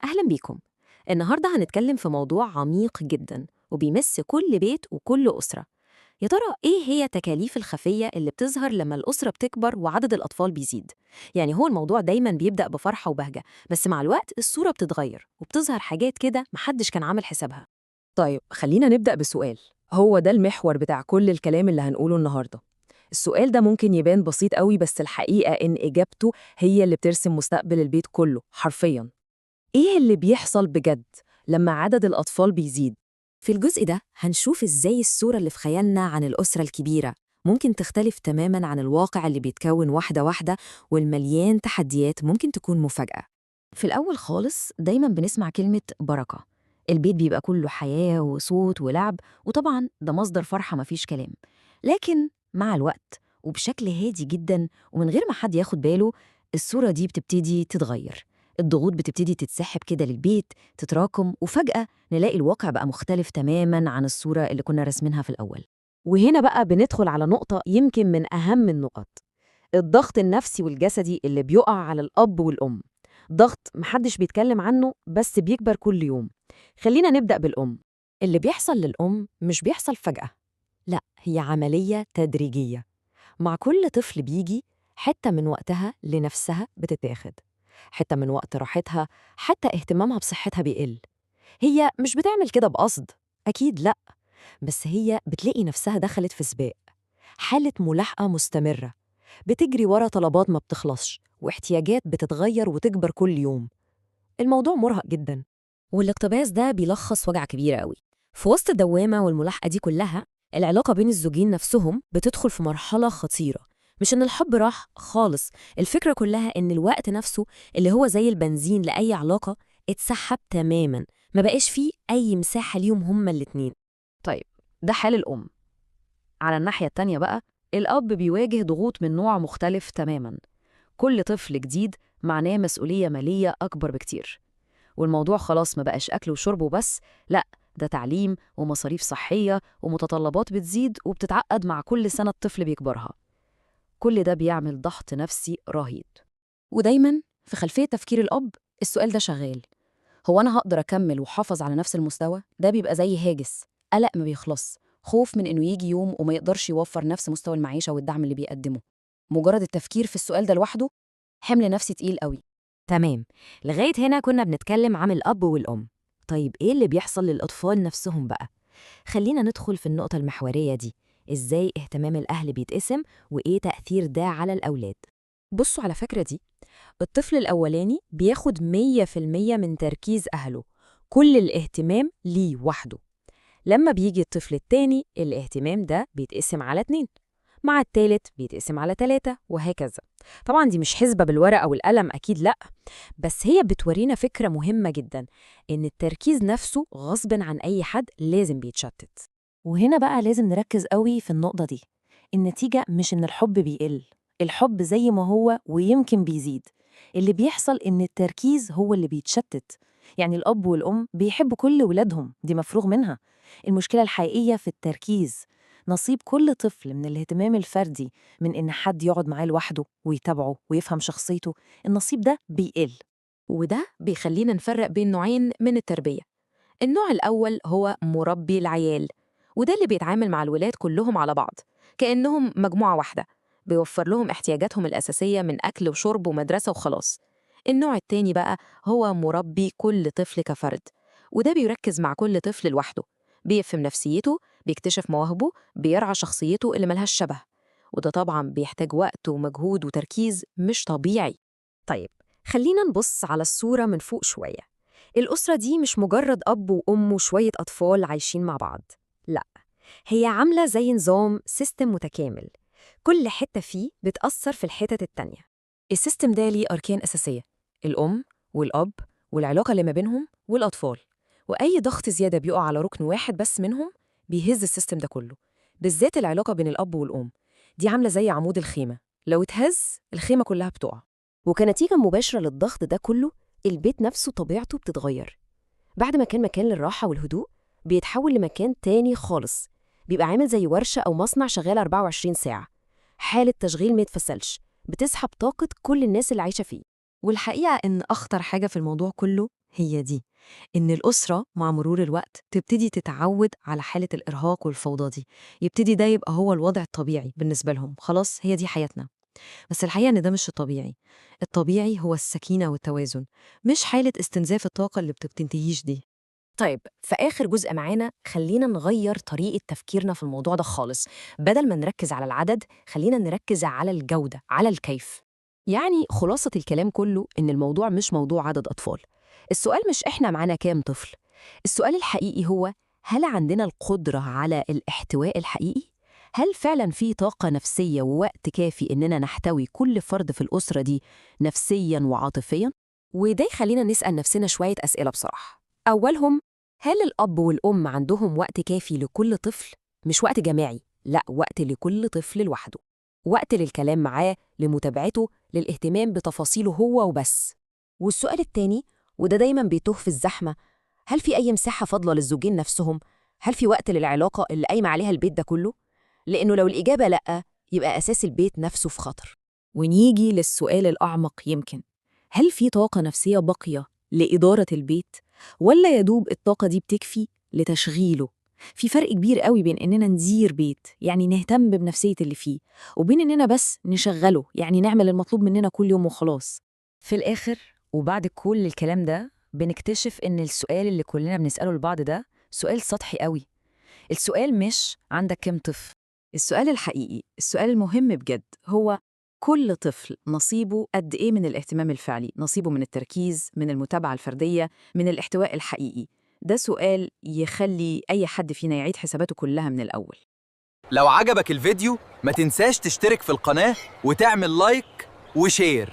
أهلا بيكم. النهاردة هنتكلم في موضوع عميق جدا وبيمس كل بيت وكل أسرة. يا ترى إيه هي التكاليف الخفية اللي بتظهر لما الأسرة بتكبر وعدد الأطفال بيزيد؟ يعني هو الموضوع دايما بيبدأ بفرحة وبهجة، بس مع الوقت الصورة بتتغير وبتظهر حاجات كده محدش كان عامل حسابها. طيب خلينا نبدأ بسؤال، هو ده المحور بتاع كل الكلام اللي هنقوله النهاردة. السؤال ده ممكن يبان بسيط قوي، بس الحقيقة إن إجابته هي اللي بترسم مستقبل البيت كله حرفياً. إيه اللي بيحصل بجد لما عدد الأطفال بيزيد؟ في الجزء ده هنشوف إزاي الصورة اللي في خيالنا عن الأسرة الكبيرة ممكن تختلف تماماً عن الواقع اللي بيتكون واحدة واحدة والمليان تحديات ممكن تكون مفاجأة. في الأول خالص دايماً بنسمع كلمة بركة، البيت بيبقى كله حياة وصوت ولعب، وطبعاً ده مصدر فرحة مفيش كلام. لكن مع الوقت وبشكل هادي جداً ومن غير ما حد ياخد باله، الصورة دي بتبتدي تتغير. الضغوط بتبتدي تتسحب كده للبيت، تتراكم، وفجأة نلاقي الواقع بقى مختلف تماماً عن الصورة اللي كنا راسمينها في الأول. وهنا بقى بندخل على نقطة يمكن من أهم النقط، الضغط النفسي والجسدي اللي بيقع على الأب والأم. ضغط محدش بيتكلم عنه بس بيكبر كل يوم. خلينا نبدأ بالأم. اللي بيحصل للأم مش بيحصل فجأة، لا، هي عملية تدريجية. مع كل طفل بيجي حتة من وقتها لنفسها بتتاخد، حتة من وقت راحتها، حتى اهتمامها بصحتها بيقل. هي مش بتعمل كده بقصد، أكيد لأ، بس هي بتلاقي نفسها دخلت في سباق، حالة ملاحقة مستمرة، بتجري ورا طلبات ما بتخلصش واحتياجات بتتغير وتكبر كل يوم. الموضوع مرهق جدا. والاقتباس ده بيلخص وجع كبير قوي. في وسط الدوامة والملاحقة دي كلها، العلاقة بين الزوجين نفسهم بتدخل في مرحلة خطيرة. مش إن الحب راح خالص، الفكرة كلها إن الوقت نفسه اللي هو زي البنزين لأي علاقة اتسحب تماماً، ما بقاش فيه أي مساحة ليهم هما الاتنين. طيب ده حال الأم. على الناحية التانية بقى، الأب بيواجه ضغوط من نوع مختلف تماماً. كل طفل جديد معناه مسؤولية مالية أكبر بكتير، والموضوع خلاص ما بقاش أكل وشرب وبس، لأ، ده تعليم ومصاريف صحية ومتطلبات بتزيد وبتتعقد مع كل سنة الطفل بيكبرها. كل ده بيعمل ضغط نفسي رهيب. ودايماً في خلفية تفكير الأب السؤال ده شغال، هو أنا هقدر أكمل وأحافظ على نفس المستوى؟ ده بيبقى زي هاجس، قلق ما بيخلص، خوف من إنه يجي يوم وما يقدرش يوفر نفس مستوى المعيشة والدعم اللي بيقدمه. مجرد التفكير في السؤال ده لوحده حمل نفسي تقيل قوي. تمام، لغاية هنا كنا بنتكلم عن الأب والأم. طيب إيه اللي بيحصل للأطفال نفسهم بقى؟ خلينا ندخل في النقطة المحورية دي، إزاي اهتمام الأهل بيتقسم وإيه تأثير ده على الأولاد. بصوا على فكرة دي، الطفل الأولاني بياخد 100% من تركيز أهله، كل الاهتمام ليه وحده. لما بيجي الطفل التاني الاهتمام ده بيتقسم على 2، مع التالت بيتقسم على 3، وهكذا. طبعا دي مش حسبة بالورقة والقلم، أكيد لأ، بس هي بتورينا فكرة مهمة جدا، إن التركيز نفسه غصب عن أي حد لازم بيتشتت. وهنا بقى لازم نركز قوي في النقطة دي. النتيجة مش إن الحب بيقل، الحب زي ما هو ويمكن بيزيد. اللي بيحصل إن التركيز هو اللي بيتشتت. يعني الأب والأم بيحبوا كل ولادهم، دي مفروغ منها. المشكلة الحقيقية في التركيز. نصيب كل طفل من الاهتمام الفردي، من إن حد يقعد معاه لوحده ويتابعه ويفهم شخصيته، النصيب ده بيقل. وده بيخلينا نفرق بين نوعين من التربية. النوع الأول هو مربي العيال، وده اللي بيتعامل مع الولاد كلهم على بعض كأنهم مجموعة واحدة، بيوفر لهم احتياجاتهم الأساسية من أكل وشرب ومدرسة وخلاص. النوع التاني بقى هو مربي كل طفل كفرد، وده بيركز مع كل طفل لوحده، بيفهم نفسيته، بيكتشف مواهبه، بيرعى شخصيته اللي ملهاش شبه. وده طبعا بيحتاج وقت ومجهود وتركيز مش طبيعي. طيب خلينا نبص على الصورة من فوق شوية. الأسرة دي مش مجرد أب وأم وشوية أطفال عايشين مع بعض، لا، هي عاملة زي نظام system متكامل، كل حتة فيه بتأثر في الحتت التانية. ال system ده ليه أركان أساسية، الأم والأب والعلاقة اللي ما بينهم والأطفال، وأي ضغط زيادة بيقع على ركن واحد بس منهم بيهز ال system ده كله. بالذات العلاقة بين الأب والأم دي عاملة زي عمود الخيمة، لو اتهز الخيمة كلها بتقع. وكنتيجة مباشرة للضغط ده كله، البيت نفسه طبيعته بتتغير. بعد ما كان مكان للراحة والهدوء، بيتحول لمكان تاني خالص، بيبقى عامل زي ورشة أو مصنع شغال 24 ساعة، حالة تشغيل ما يتفصلش، بتسحب طاقة كل الناس اللي عايشة فيه. والحقيقة إن أخطر حاجة في الموضوع كله هي دي، إن الأسرة مع مرور الوقت تبتدي تتعود على حالة الإرهاق والفوضى دي، يبتدي ده يبقى هو الوضع الطبيعي بالنسبة لهم، خلاص هي دي حياتنا. بس الحقيقة إن ده مش الطبيعي. الطبيعي هو السكينة والتوازن، مش حالة استنزاف الطاقة اللي بتنتهيش دي. طيب، في آخر جزء معانا خلينا نغير طريقة تفكيرنا في الموضوع ده خالص. بدل ما نركز على العدد، خلينا نركز على الجودة، على الكيف. يعني خلاصة الكلام كله إن الموضوع مش موضوع عدد أطفال. السؤال مش إحنا معانا كام طفل، السؤال الحقيقي هو هل عندنا القدرة على الاحتواء الحقيقي؟ هل فعلا في طاقة نفسية ووقت كافي إننا نحتوي كل فرد في الأسرة دي نفسيا وعاطفيا؟ وده يخلينا نسأل نفسنا شوية أسئلة بصراحة. أولهم، هل الأب والأم عندهم وقت كافي لكل طفل؟ مش وقت جماعي، لا، وقت لكل طفل لوحده، وقت للكلام معاه، لمتابعته، للاهتمام بتفاصيله هو وبس. والسؤال التاني، وده دايما بيتوه في الزحمة، هل في أي مساحة فاضلة للزوجين نفسهم؟ هل في وقت للعلاقة اللي قايمة عليها البيت ده كله؟ لأنه لو الإجابة لأ، يبقى أساس البيت نفسه في خطر. ونيجي للسؤال الأعمق يمكن، هل في طاقة نفسية باقية لإدارة البيت؟ ولا يدوب الطاقة دي بتكفي لتشغيله؟ في فرق كبير قوي بين إننا ندير بيت، يعني نهتم بنفسية اللي فيه، وبين إننا بس نشغله، يعني نعمل المطلوب مننا كل يوم وخلاص. في الآخر وبعد كل الكلام ده بنكتشف إن السؤال اللي كلنا بنسأله لبعض ده سؤال سطحي قوي. السؤال مش عندك كام طفل؟ السؤال الحقيقي، السؤال المهم بجد، هو كل طفل نصيبه قد إيه من الاهتمام الفعلي، نصيبه من التركيز، من المتابعة الفردية، من الاحتواء الحقيقي. ده سؤال يخلي أي حد فينا يعيد حساباته كلها من الأول. لو عجبك الفيديو ما تنساش تشترك في القناة وتعمل like و share.